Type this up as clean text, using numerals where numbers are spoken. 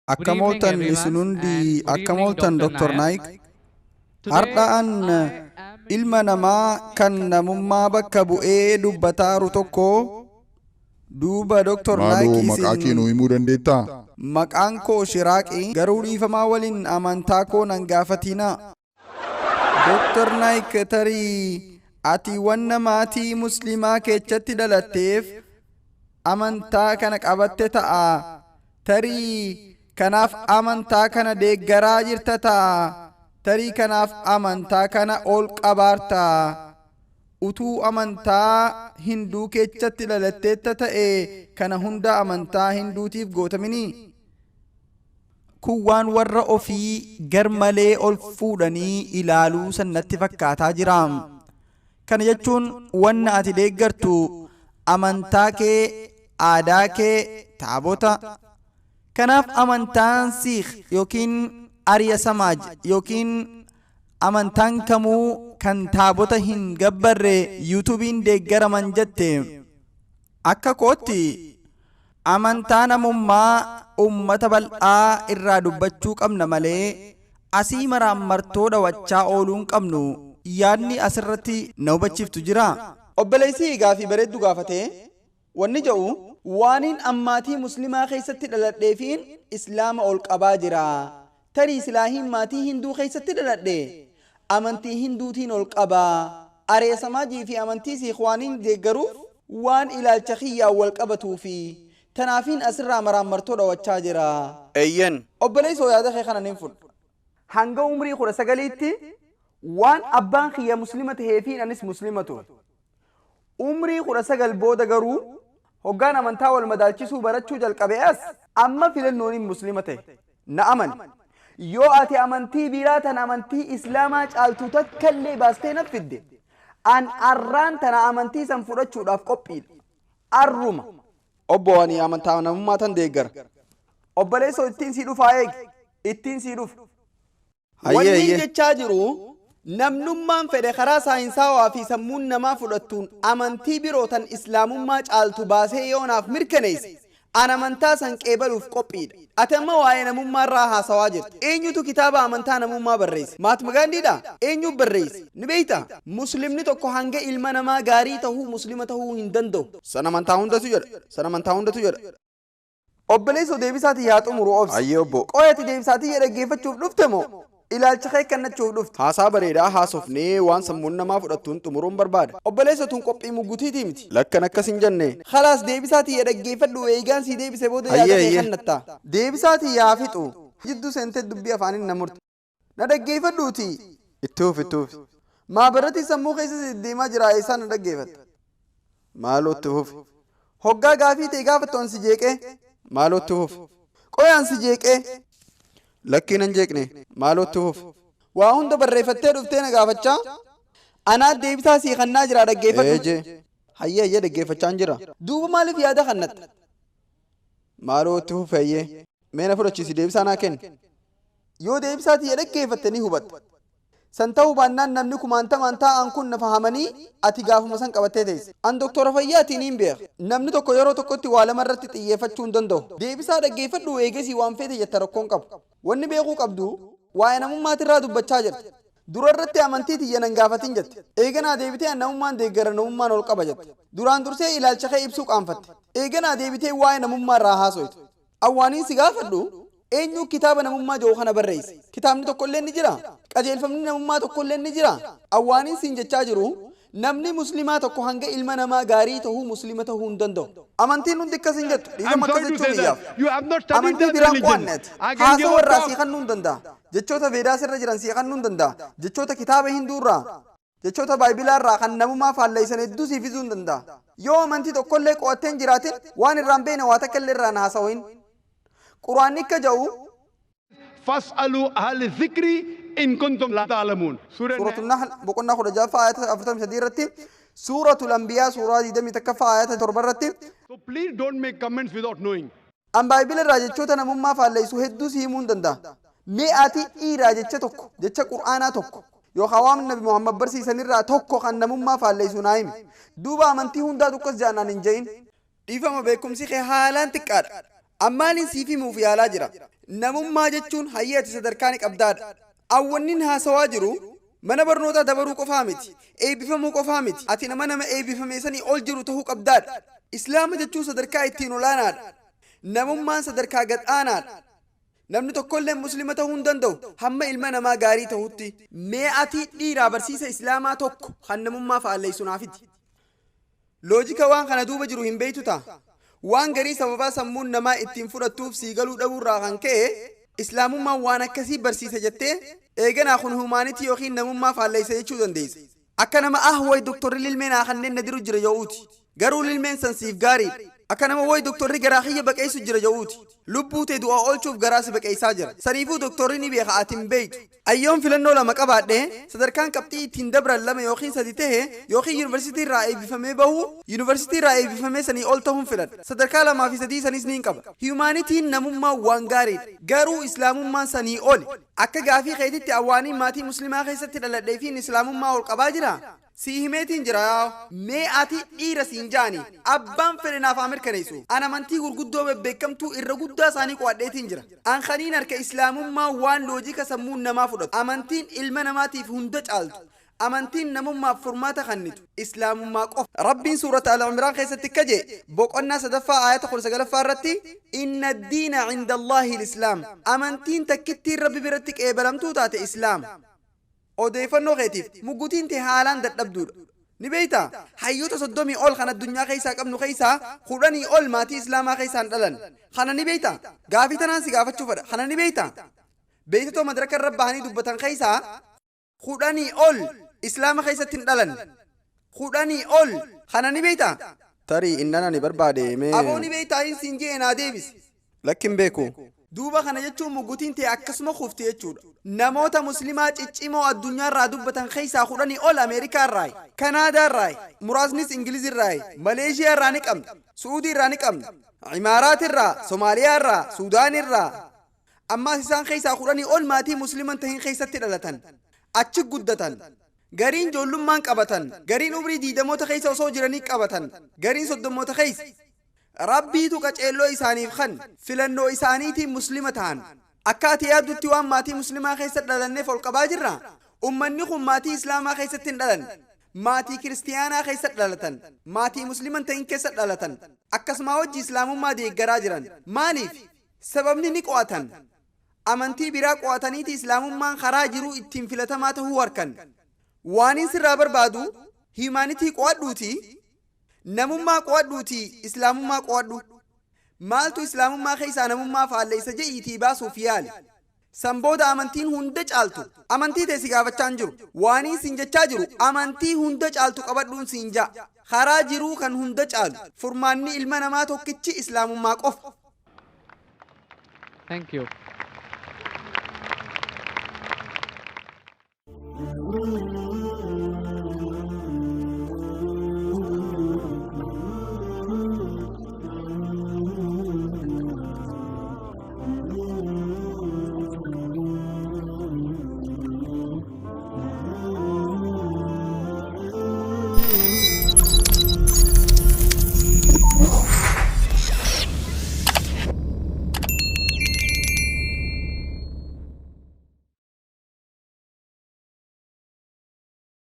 Akkam Good evening, ooltan everyone, isin hundi, and good akkam evening, ooltan Dr. Dr. Nayak. Naik. Har'aan ilma namaa kan namummaa bakka bu'ee dubbataaru tokko duuba Dr. Naik. Maaloo, maqaa kee nuu Isin himuu dandeettaa? Maqaan koo Shiraaqi, garuu dhiifamaa waliin amantaa koo nan gaafatinaa. Dr. Naik, tarii ati wanna maatii muslimaa keechatti dhalatteef amantaa kana qabatte ta'a. Tarii kanaaf amantaa kana deeggaraa jirta ta'a. Tarii kanaaf amantaa kana ol qabaarta. Utuu amantaa Hinduu keechatti dhalatteetta ta'e, kana hunda amantaa Hinduutiif gootamini. Kun waan warra ofii gar malee ol fuudhanii ilaaluu sannatti fakkaataa jira. Kana jechuun wanna ati deeggartu amantaa kee, aadaa kee, taabota. Kanaaf amantaan Siikh yookiin Arya Samaaj yookiin amantaan kamuu kan taabota hin gabbarre YouTube'n deeggaraman jette. Akka kootti amantaa namummaa ummata bal'aa irraa dubbachuu qabna malee asii maraammartoo dhawachaa ooluu hin qabnu. Yaadni asirratti na hubachiiftu jiraa? Obboleessi gaafii bareeddu gaafate. Wanni ja'u, waaniin an maatii muslimaa keessatti dhaladheefiin Islaama ol qabaa jira. Tarii silaahiin maatii Hinduu keessatti dhaladhe, amantii Hinduutiin ol qaba. Arya Samaajii fi amantii Siikh waaniin deeggaruuf waan ilaalcha kiyyaan wal qabatuufi. Tanaafiin asirraa maraammartoo dhawachaa jira. Eeyyen. Obboleessoo, yaada kee kana nin fudha. Hanga umrii 19tti waan abbaan kiyya Muslima taheefiin anis Muslima ture. Umrii 19 booda garuu hoggaan amantaa wal madaalchisuu barachuu jalqabe as amma filannoonin Muslima tahe. Na amani. Yoo ati amantii biraa tan amantii Islaamaa caaltu takkallee baastee naf fidde, an arraan tana amantii san fudhachuudhaaf qophiidha. Arruma. Obbo, ani amantaa namummaa tan deeggara. Obboleessoo, ittiin sii dhufaa, eegi. Ittiin sii dhufa. Hayyee. Wannin jechaa jiru, namnummaan fedhe karaa saayinsaawaa fi sammuun namaa fudhattuun amantii biroo tan Islaamummaa caaltu baasee yoo naaf mirkaneesse, an amantaa san qeebaluuf qophiidha. Ati amma waa'ee namummaa irraa haasawaa jirta. Eenyutu kitaaba amantaa namummaa barreesse? Mahatma Gaandiidhaa? Eenyutu barreesse? Ni beektaa? Muslimni tokko hanga ilma namaa gaarii tahuu Muslima tahuu hin danda'u. San amantaa hundatu jedha. San amantaa hundatu jedha. Obboleessoo, deebisaa tiyya haa xumuru obsi. Hayyee, obbo. Qoy, ati deebisaa tiyya dhaggeeffachuuf dhufte moo ilaalcha kee kennachuuf dhufte? Haasaa bareedaa haasofnee waan sammuun namaa fudhattuun xumuruun barbaada. Obboleessoo, tun qophii muggutiitii miti. Lakkan akkas hin jenne. Khalaas, deebisaa tiyya dhaggeeffadhu, eegaan sii deebise booda yaada Hayyee kee hayyee. kennatta. Deebisaa tiyya haa fixu. Jidduu seentee dubbii afaaniin na murte. Na dhaggeeffadhuutii. Itti fufi, itti fufi. Maabarratii sammuu keessa si deddeemaa jira, eessaa na dhaggeeffatta? Maaloo, itti fufi. Hoggaa gaafii ta'e gaafattu an si jeeqee? Maaloo, itti fufi. Qoy, an si jeeqee? Lakkii, nan jeeqne. Maaloo, itti fufi. Waa hunda barreeffattee dhuftee na gaafachaa? Anaa deebisaa sii kannaa jira, dhaggeeffadhu. Eejee. Hayyee hayyee, dhaggeeffachaan jira. Duuba maaliif yaada kannatta? Maaloo, itti fufi, hayyee. Mee na fudhachiisi, deebisaa naa kenni. Yoo deebisaa tiyya dhaggeeffatte ni hubatta. San ta'uu baannaan namni kumaantamaan taa'an kun na fahamanii ati gaafuma san qabattee teesse. An doktora fayyaatii niin beeka. Namni tokko yeroo tokkotti waa lama irratti xiyyeeffachuu hin danda'u. Deebisaa dhaggeeffadhu, eegasii waan feete jetta, rakkoon qabu. Wanni beekuu qabdu, waa'ee namummaatirraa dubbachaa jirta. Dura irratti amantii tiyya nan gaafatin jette. Eeganaa deebitee an namummaan deeggara, namummaan ol qaba jette. Duraan dursee ilaalcha kee ibsuu qaanfatte. Eeganaa deebitee waa'ee namummaa irraa haasoyte. An waaniin si gaafadhu, eenyuu kitaaba namummaa jedhu kana barreesse? Kitaabni tokkolleen ni jiraa? Qajeelfamni namummaa tokkolleen ni jiraa? An waaniin siin jechaa jiru, namni Muslimaa tokko hanga ilma namaa gaarii tahuu Muslima tahuu hin danda'u. Amantiin hundi akkas hin jettu. I'm Dhiifama, akkas sorry to jechuu say kiyyaaf. that. You have not studied Amantii that biraan religion. qo'anne ati. I can give Haasawa a irraa sii talk. kannuu hin danda'a. Jechoota Veedaas irra jiran sii kannuu hin danda'a. Jechoota kitaaba Hinduu irraa, jechoota Baayibilaa irraa kan namummaa faalleessan hedduu sii fiduu hin danda'a. Yoo amantii tokkollee qo'attee hin jiraatin, waan irraa hin beekne waa takka illee irraa hin haasawin. Quraanni akka jedhu فاسألوا أهل الذكر إن كنتم لا تعلمون. Surah Suuratul Nahl boqonnaa 16ffaa ayata 43 irratti, Suuratul Anbiyaa suuraa 21ffaa ayata 7 irratti. So please don't make comments without knowing. An Baayibila irraa jechoota namummaa faalleessu hedduu si himuu hin danda'a. Mee ati dhiiraa jecha tokko, jecha Qur'aanaa tokko, yookaan waan Nabi Muhammad barsiisan irraa tokko kan namummaa faalleessu naa himi. Duuba amantii hundaatu akkas ja'an hin je'in. Dhiifama, beekumsi kee haalaan xiqqaadha. An maaliin siif himuuf yaalaa jira? Namummaa jechuun hayyee ati sadarkaa ni qabdaadha. Awwannin haasawaa jiru mana barnootaa dabaruu qofaa miti, eebbifamuu qofaa miti. Ati nama eebbifame sanii ol jiru tahuu qabdaadha. Islaama jechuun sadarkaa ittiin olaanaadha. Namummaan sadarkaa gad aanaadha. Namni tokkollee Muslima tahuu hin danda'u hamma ilma namaa gaarii tahutti. Mee ati dhiiraa barsiisa Islaamaa tokko kan namummaa faalleessu naa fidi. Loojika waan kana duuba jiru hin beektu ta'a. Waan garii sababaa sammuun namaa ittiin fudhattuuf sii galuu dhabuurraa kan ka'e, Islaamummaan waan akkasii barsiisa jettee, eeganaa kun humanity yookiin namummaa faalleessa jechuu dandeessa. Akka nama "Ah, way, doktorri lilmee naa kanneen na diru jira" jedhuuti. Garuu lilmeen san siif gaariidha. Akka nama "Way, doktorri garaa kiyya baqeessu jira" jedhuuti. Lubbuu tee du'a oolchuuf garaa si baqeessaa jira. Saniifuu doktorri ni beeka, ati hin beektu. Ayyoon filannoo lama qabaadhe, sadarkaan qabxii ittiin dabran lama yookiin sadi tahe yookiin yuunivarsiitii irraa eebbifamee bahu, yuunivarsiitii irraa eebbifamee sanii ol tahuun filadha. Sadarkaa lamaa fi sadii sanis niin qaba. Humanityn, namummaan waan gaariidha. Garuu Islaamummaan sanii oli. Akka gaafii keetitti, awwaaniin maatii Muslimaa keessatti dhaladhee fi Islaamummaa ol qabaa jira. Sii himeetiin jira. Mee ati dhiira siin ja'ani, abbaan fedhe naaf haa mirkaneessu. An amantii gurguddoo bebbeekamtuu irra guddaa isaanii qo'adheetiin jira. An kaniin harka Islaamummaa waan loojika sammuun namaa fudhatu. Amantiin ilma namaatiif hunda caaltu, amantiin namummaaf furmaata kannitu, Islaamummaa qofa. Rabbiin Suurata Al-Imraan keessatti akka jee, boqonnaa sadaffaa, aayata 19ffaa irratti: "إن الدين عند الله الإسلام." Amantiin takkittiin Rabbi biratti qeebalamtuu taate Islaama. Odeeffannoo keetiif, muggutiin tee haalaan dadhabduudha. Ni beektaa? Hayyoota 30 ol kan addunyaa keessaa qabnu keessaa 10 ol maatii Islaamaa keessaan dhalan. Kana ni beektaa? Gaafii tanaan si gaafachuu fedha. Kana ni beektaa? Beektota madraka irra bahanii dubbatan keessaa 10 ol Islaama keessatti hin dhalan. 10 ol. Kana ni beektaa? Tarii innan ani barbaade mee. Aboo, ni beektaa hin siin jee, naa deebisi. Lakki, hin beeku. Duuba kana jechuun muggutiin ta'e akkasuma kufte jechuudha. Namoota Muslimaa ciccimoo addunyaarraa dubbatan keessaa 10 ol Ameerikaarraayi, Kanaadaarraayi, muraasnis Ingilizirraayi, Maleeshiyaarraa ni qabna, Su'uudiirraa ni qabna, Imaaraatirraa, Somaaliyaarraa, Suudaanirraa. Ammaas isaan keessaa 10 ol maatii Musliman tahin keessatti dhalatan. Achi guddatan. Gariin ijoollummaan qabatan, gariin umrii 20moota keessa osoo jiranii qabatan, gariin 30moota keessa. Rabbiitu qaceelloo isaaniif kan filannoo isaaniitiin Muslima ta'an. Akka ati yaaddutti waan maatii Muslimaa keessa dhalanneef ol qabaa jirra? Ummanni kun maatii Islaamaa keessatti hin dhalanne. Maatii Kiristiyaanaa keessa dhalatan. Maatii Musliman ta'in keessa dhalatan. Akkasuma hojii Islaamummaa deeggaraa jiran. Maaliif? Sababni ni qo'atan. Amantii biraa qo'ataniiti Islaamummaan karaa jiruu ittiin filatamaa tahuu harkan. Waanin sirraa barbaadu, humanity qo'adhuuti, namummaa qo'adhuuti, Islaamummaa qo'adhu. Maaltu Islaamummaa keessaa namummaa faalleessa je'iitii baasuuf yaali. San booda amantiin hunda caaltu, amantii ta'e si gaafachaa hin jiru. Waaniin siin jechaa jiru, amantii hunda caaltu qabadhuun siin ja'a. Karaa jiruu kan hunda caalu, furmaanni ilma namaa tokkichi Islaamummaa qofa. Thank you.